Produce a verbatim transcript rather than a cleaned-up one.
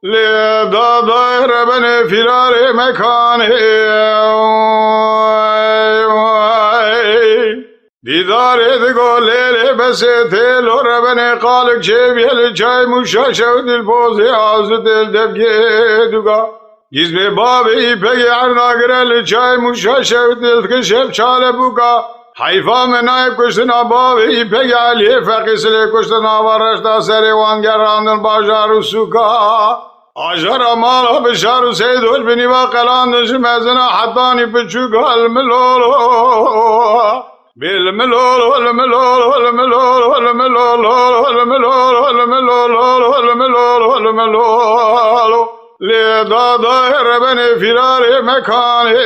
Lê dadayê rebenê fîrarê mekanê. Dîdarê digo lêlê besê tê lo rebenê qalik çêbîye li çay mûşa şew dil pozê azû dil devgê duga. Gîzbê bavê îpegê ernagire li çay mûşa şew dil dikişe çale bûka. Heyfa me nayê kuştina bavê îpegê Eliyê Feqî silê kuştina va reşta serê wan gerandin bajar û sûka. Ajara mala bi şar û seydol bi nîva qelandin ji mezina hetanî piçûka li milolo. Bê li milolo, li milolo, li milolo, li milolo, li milolo, li milolo, li milolo, li milolo. Lê dadayê rebenê fîrarê mekanê.